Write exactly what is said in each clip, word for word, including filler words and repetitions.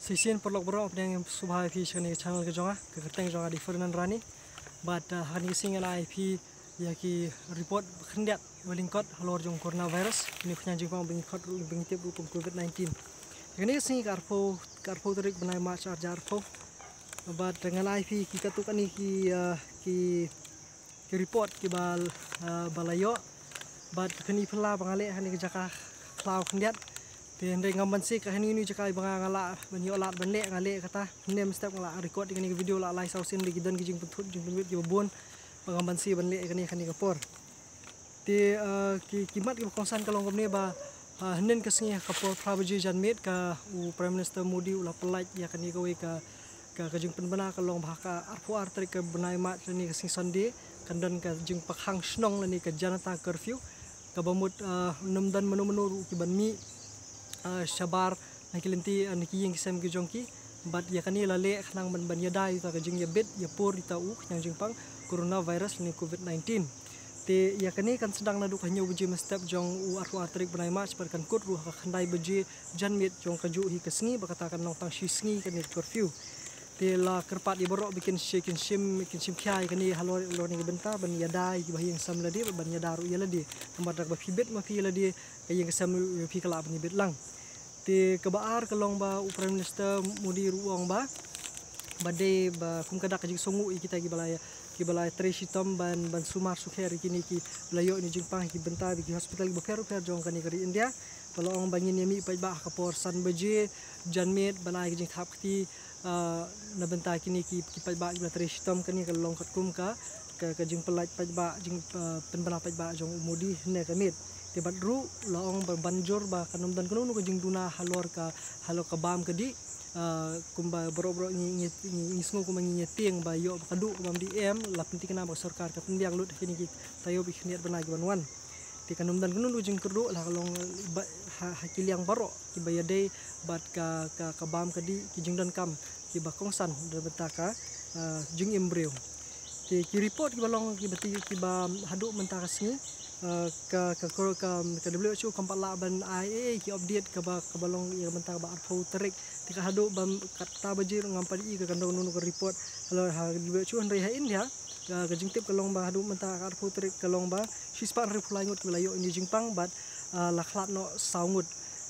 Shisien paralok baroh, pdiang ïa phi sha kane ka channel ka jong nga, ka kyrteng jong nga dei Ferdinand Rani. Bad, ah, ha kane ka sngi ngan ai ïa phi ïa ki report khyndiat ba lyngkot halor jong coronavirus, kane ka khñiang jingpang ba ngi khot ruh, ba ngi tip ruh kum covid nineteen. Kane ka sngi ka arphew, ka arphew tarik bnai March ar hajar arphew. Bad ngan ai ïa phi ki katto katne ki, ah, ki ki report kiba, ah, ba la ïoh. Bad phin ïohi phi lah ba nga leh ha kane ka jaka khlaw khyndiat. Te hynrei ngam banse ka ha kane ka jaka ba nga, nga lah ban ïoh lad ban leh, nga leh kata. Hynne mynstep nga lah record ïa kane ka video lah lai saw sien, hynrei ki don ki jingpynthut jingpynbit kiba bun ba ngam banse ban leh ha kane, ha kane ka por. Te, ah, ki, ki mat kiba kongsan ka long kumne ba, ah, hynnin ka sngi ha ka por phra baje janmiet ka u Prime Minister Modi u la pyllait ïa kane kawei ka, ka, ka jingpynbna ka long ba ha ka arphew ar tarik ka bnai March lane ka sngi Sunday kan don ka jingpynkhang shnong lane ka Janata Curfew, kaba mut, ah, ym don mano mano ruh kiban mih, ah, shabar na ki lynti, ah, na ki ïing ki sem ki jong ki. Bad ïa kane la leh khnang ban, ban ïada ïa uta ka jingïabit ïapur ïa uta u khñiang jingpang coronavirus lane covid nineteen. Te ïa kane kan sdang naduh ka hynñiew baje mynstep jong u arphew ar tarik bnai March bad kan kut ruh ha ka khyndai baje janmiet jong kajuh hi ka sngi, bad kata kan long tang shi sngi kane ka curfew. Te la kyrpad ïa baroh ba kin shi-, kin shim, kin shim khia ïa kane halor, halor kane ka bynta ban ïada ïa kiba ha ïing sem lade, ban ïada ruh ïa lade. Namar da kaba phi bit ma phi ïa lade, ka ïing ka sem ruh ïa phi ka lah ban ïabit lang. Te kaba ar ka long ba u Prime Minister Modi ruh u ong ba, ba dei ba kum ka dak ka jingsngewnguh ïa kita kiba la, kiba la trei shitom ban, ban sumar sukher ïa kine kiba la ïoh ïa kane ka jingpang ha ki bynta bad ki hospital kiba pher bapher jong kane ka ri India. Ba la ong ba ngin ïa mih paidbah ha ka por san baje janmiet ban ai ka jingthap kti, ah, na bynta kine ki, ki paidbah kiba la trei shitom. Kane ka long katkum ka, ka, ka jingpyllait paidbah, jing, ah, pynbna paidbah jong u Modi hynne ka miet. Te bad ruh la ong ba ban jur ba kan ym don kano kano ka jingduna halor ka, halor ka bam ka dih. Ah, kumba baroh baroh ngi, ngi, ngi, ngi sngew kumba ngi, ngi tieng ba ïoh ba ka duh ka bam dih em, la pynthikna ba ka sorkar ka pynbiang lut ha kine ki taïew bad khyndiat bnai ki ban wan. Te kan ym don kano kano jingkyrduh la ka long ba ha, ha ki liang baroh kiba ïadei bad ka, ka, ka bam ka dih, ki jingdonkam kiba kongsan na bynta ka, ah, jingim briew. Te ki report kiba long kiba ti, kiba haduh mynta ka sngi, ah, ka, ka, ka, ka, ka W H O kam pat lah ban ai ei ei ki update kaba, kaba long ïa mynta kaba arphew tarik. Te ka haduh ba kata baje ruh ngam pat ïohi ka, kan don kano kano ka report halor ha W H O, hynrei ha India ka, ka jingtip ka long ba haduh mynta ka arphew tarik ka long ba shispah hynriewphew lai ngut kiba la ïoh ïa kane ka jingpang bad, ah, la khlad noh saw ngut.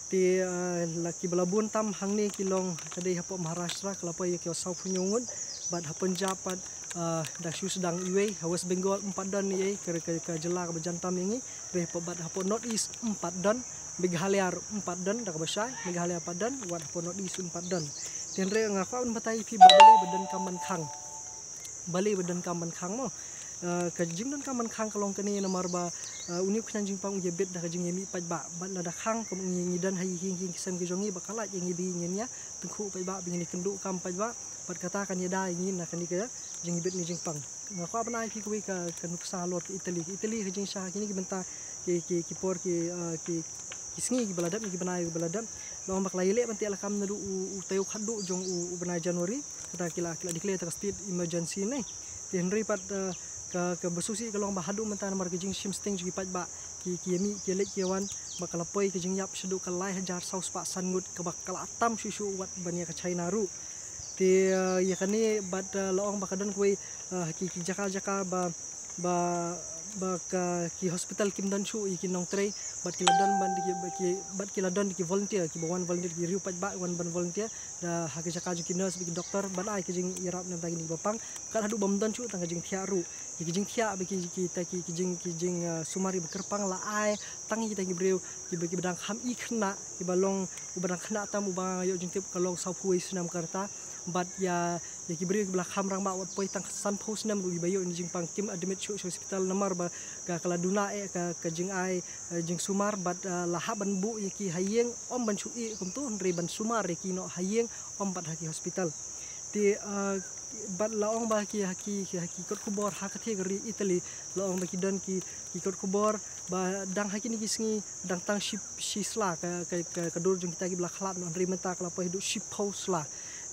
Te, ah, la kiba la bun tam hangne ki long ka dei hapoh Maharashtra, ka la poi ïa ki sawphew hynñiew ngut, bad ha Punjab pat, ah, da shu sdang iwei, ha West Bengal ym pat don ei ei, ka, ka, ka jylla kaba jan tam ïa ngi, hynrei hapoh, bad hapoh North East ym pat don, Meghalaya ym pat don, da kaba shai Meghalaya ym pat don, wat hapoh North East ym pat don. Te hynrei nga kwah ban batai ïa phi ba balei ba donkam ban khang. Balei ba donkam ban khang mo. Ah, ka jingdonkam ban khang ka long kane namar ba, ah, une u khñiang jingpang u ïabit da ka jingïamih paidbah. Bad lada khang ka ngi, ngi don ha ïing ki sem ki jong ngi, ba ka lait ïa ngi ba ngin ïa tyngkhuh paidbah, ba ngin ïa kynduh kam paidbah. Bad kata kan ïada ïa ngi na kane ka jingïabit ne jingpang. Nga kwah ban ai ïa phi kawei ka, ka nuksa halor ka Italy. Ka Italy ka jingshah kine ki bynta ki, ki, ki por ki, ah, ki, ki sngi kiba la dep, ki bnai kiba la dep. La ong ba ka la ïaleh ban teh lakam naduh u, u taïew khatduh jong u, u bnai January. Kata ki la, ki la declare ta ka state emergency ne. Te hynrei pat, eh, ka, kaba sngewsih ka long ba haduh mynta namar ka jingshim sting jong ki paidbah, ki, ki ïamih, ki ïaleit, ki ïawan, ba ka la poi ka jingïap shaduh ka lai hajar saw spah san ngut, kaba ka la tam shuh shuh wat ban ïa ka China ruh. Te, eh, ïa kane bad, eh, la ong ba ka don kawei, eh, ki, ki jaka jaka ba, ba, ba ka, ki hospital kim don shuh ïa ki nongtrei, bad ki la don ban ki, ba ki, bad ki la don ki volunteer, kiba wan volunteer, ki riew paidbah wan ban volunteer, da ha ka jaka jong ki nurse bad ki doktor ban ai ka jingïarap na bynta kine kiba pang. Kat haduh bym don shuh tang ka jingthiah ruh. Ki, ki jingthiah bad ki, kita ki, ki jing, ki jing, eh, sumar ba kyrpang la ai tang ïa kita ki briew kiba, kiba dang kham i khynnah, kiba long uba dang khynnah tam uba nga ïoh jingtip ka long sawphew wei snem ka rta. Bad ïa, ïa ki briew kiba la kham rangbah wat poi tang sanphew snem ruh kiba ïoh ïa kane ka jingpang kim admit shuh sha hospital namar ba ka, ka la duna eh ka, ka jingai, eh, jingsumar bad, eh, la hap ban buh ïa ki ha ïing, ym ban shu ïeh kumto, hynrei ban sumar ïa ki noh ha ïing, ym pat ha ki hospital. Te, eh, bad la ong ba ki, ha ki, ha ki kot khubor ha katei ka ri Italy, la ong ba ki don ki, ki kot khubor ba dang ha kine ki sngi dang tang shi, shi sla ka, ka, ka, ka dur jong kita kiba la khlad noh, hynrei mynta ka la poi haduh shiphew sla.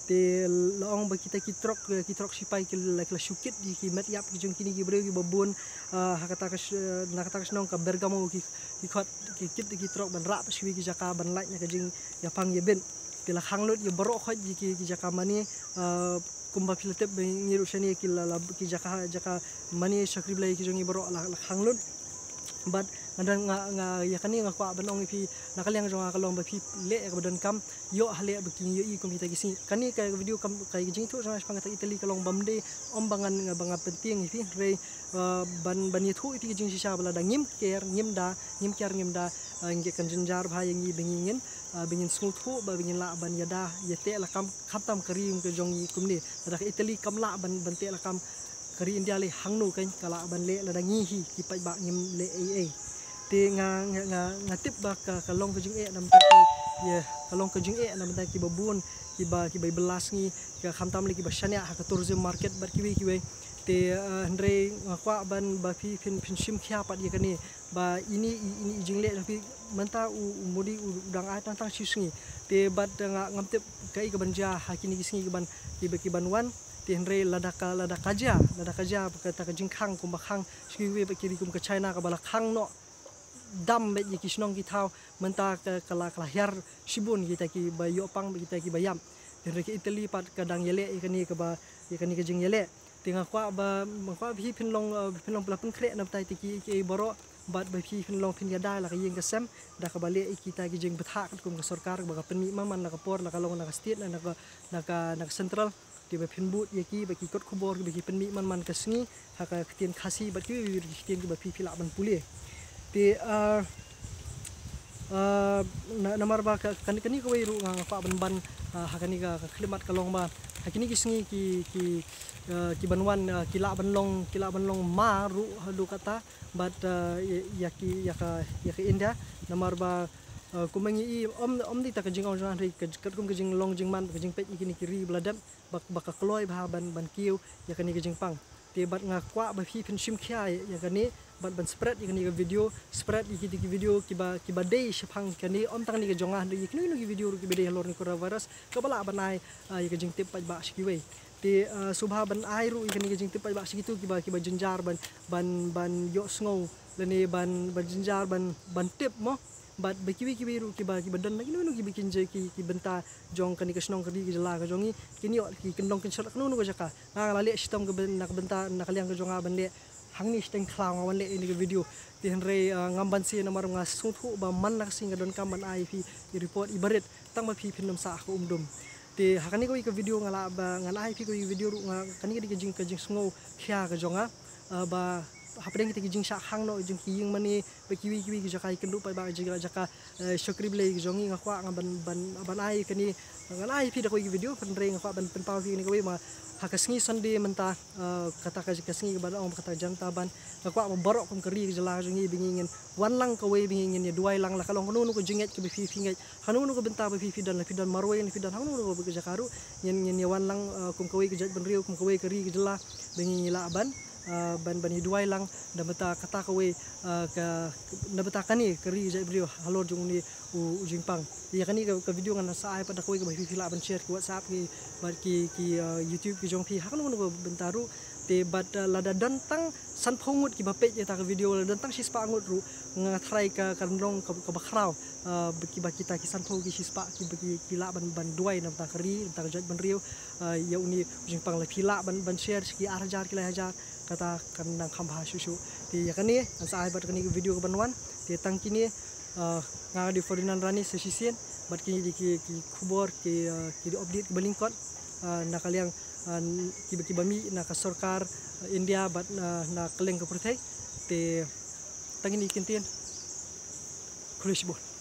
Te la ong ba kita ki trok, eh, ki trok shipai ki la, ki la shu kit ïa ki met ïap ki jong kine ki briew kiba bun, eh, ha kata ka sh-, na kata ka shnong ka Bergamo ki, ki khot, ki kit ïa ki trok ban rah pat sha kiwei ki jaka ban lait na ka jingïapang ïabit. Te la khang lut ïa baroh khoit ïa ki, ki jaka mane, uh, kumba phi la tip ba ngi ruh shane ki la, la ki jaka, jaka mane shakri blei ki jong ngi baroh la, la khang lut. Bad nga don nga, nga ïa kane nga kwah ban ong ïa phi na ka liang jong nga ka long ba phi leh ïa kaba donkam, ïoh ha leh ba kin ïohi kum kita ki sngi. Kane ka video kam ka jingthoh jong nga shaphang kata Italy ka long bym dei ym ba ngan ba nga pyntieng ïa phi hynrei, uh, ban, ban ïathuh ïa phi ka jingshisha ba lada ngim kiar ngim da, ngim kiar ngim da, uh, ngi kan jynjar bha ïa ngi ba ngi ngin, uh, ba ngin sngewthuh ba, ba ngin lah ban ïada ïateh lakam khamtam ka ri ka jong ngi kumne. Lada ka Italy kam lah ban, ban teh lakam ka ri India lei hangno kan ka lah ban leh lada ngi hi ki paidbah ngim leh ei ei. Te nga, nga, nga, nga tip ba ka, ka long ka jingeh na bynta ki, ïa, ka long ka jingeh na bynta kiba bun, kiba, kiba i bylla sngi, ka khamtam lei kiba shaniah ha ka tourism market bad kiwei kiwei. Te, uh, hynrei nga kwah ban ba phi phin, phin shim khia pat ïa kane ba ine i, ine i jingleh jong phi mynta u, u Modi u, u dang ai tang tang shi sngi. Te bad nga ngam tip kaei kaban jia ha kine ki sngi kiban, kiba, kiban wan. Te hynrei lada ka, lada ka jia, lada ka jia ba kata ka jingkhang kumba khang sha kiwei pat ki ri kum ka China kaba la khang noh dam bad ïa ki shnong ki thaw mynta ka, ka la, ka la hiar shibun kita kiba ïoh pang bad kita kiba ïap. Te hynrei ka Italy pat ka dang ïaleh ïa kane kaba, ïa kane ka jingïaleh. Te nga kwah ba, nga kwah ba phi phin long, uh, phin long ba la pynkhreh na bynta ïa kita kiei kiei baroh bad ba phi phin long phin ïada la ka ïing ka sem da kaba leh ïa kita ki jingbthah katkum ka sorkar ba ka pynmih man man la ka por la ka long na ka state na, na ka, na ka, na ka central. Te ba phin bud ïa ki ba ki kot khubor ba ki pynmih man man ka sngi ha ka ktien Khasi bad kiwei kiwei ki ktien kiba phi, phi lah ban pule. Te, uh, uh, na, namar ba ka, kane, kane kawei ruh nga, nga kwah ban ban, uh, ha kane ka, ka khlieh mat ka long ba ha kine ki sngi ki, ki, uh, kiban wan, uh, ki lah ban long, ki lah ban long ma ruh haduh katta bad, uh, ïa, ïa ki, ïa ka, ïa ka India. Namar ba, uh, kumba ngi i ym, ym dei ta ka jingong jong nga hynrei ka, katkum ka jinglong jingman ka jingpeit ïa kine ki ri ba la dep ba, ba ka kloi bha ban, ban kiew ïa kane ka jingpang. Te bad nga kwah ba phi phin shim khia ïa kane bad ban spread ïa kane ka video, spread ïa kita ki video kiba, kiba dei shaphang kane, ym tang kane ka jong nga hynrei ïa kino kino ki video ruh kiba dei halor kane coronavirus kaba lah ban ai, ah, ïa ka jingtip paidbah sha kiwei. Te, ah, sngewbha ban ai ruh ïa kane ka jingtip paidbah sha kito kiba, kiba jynjar ban, ban, ban ïohsngew lane ban, ban jynjar ban, ban tip mo. Bad ba kiwei kiwei ruh kiba, kiba don na kino kino kiba kin jia ki, ki bynta jong kane ka shnong ka ri ka jylla ka jong ngi, kin ïoh ki kyndong kynshot kano kano ka jaka. Nga, nga la leh shitom ka byn-, na ka bynta, na ka liang ka jong nga ban leh hangne shiteng khlaw nga wan leh ïa kane ka video. Te hynrei, ah, ngam banse namar nga sngewthuh ba man la ka sngi nga donkam ban ai ïa phi i report iba rit tang ba phi phin ym sah ha ka um dum. Te ha kane kawei ka video nga lah ba ngan ai ïa phi kawei ka video ruh nga, kane ka dei ka jing, ka jingsngew khia ka jong nga, ah, ba hapdeng kita ki jingshah khang noh jong ki ïing mane bad kiwei kiwei ki jaka ïakynduh paidbah, jaka, jaka, eh, shakri blei ki jong ngi, nga kwah nga ban, ban, ban ai kane, ngan ai phi da kawei ki video, hynrei nga kwah ban pynpaw phi kane kawei ma ha ka sngi Sunday mynta, eh, kata ka, ka sngi kaba ong ba kata ka Janata Bann, nga kwah ba baroh kum ka ri ka jylla ka jong ngi ba ngi ngin wan lang kawei ba ngi ngin ïa duwai lang la ka long kano kano ka jingngeit kaba phi, phi ngeit, ha kano kano ka bynta ba phi, phi don, la phi don marwei, la phi don ha kano kano ka jaka ruh, ngin, ngin ïa wan lang, eh, kum kawei ka jaitbynriew, kum kawei ka ri ka jylla ba ngi, ngi lah ban, ah, ban, ban ïa duwai lang na bynta kata kawei, ah, ka, na bynta kane ka ri jaitbynriew halor jong une u, u jingpang. Ïa kane ka, ka video ngan sa ai pat da kawei kaba phi, phi lah ban share ki WhatsApp ki bad ki, ki, ah, YouTube ki jong phi ha kano kano ka bynta ruh. Te bad, ah, lada don tang sanphew ngut kiba peit ïa kata ka video, lada don tang shispah ngut ruh, nga tharai ka, kan long ka, kaba khraw, ah, ba ki, ba kita ki sanphew ki shispah kiba ki, ki lah ban, ban duwai na bynta ka ri, na bynta ka jaitbynriew, ah, ïa une u jingpang. La phi lah ban, ban share sha ki ar hajar ki lai hajar, kata kan nang kham bha shuh shuh. Te ïa kane ngan sa ai bad kane ka video kaban wan. Te tang kine, ah, nga dei Ferdinand Rani sa shisien bad kine dei ki, ki khubor ki, ah, ki dei update kiba lyngkot, ah, na ka liang, ah, kiba, kiba mih na ka sorkar, ah, India bad na, na kylleng ka pyrthei. Te tang kine ki ktien. Khublei shibun.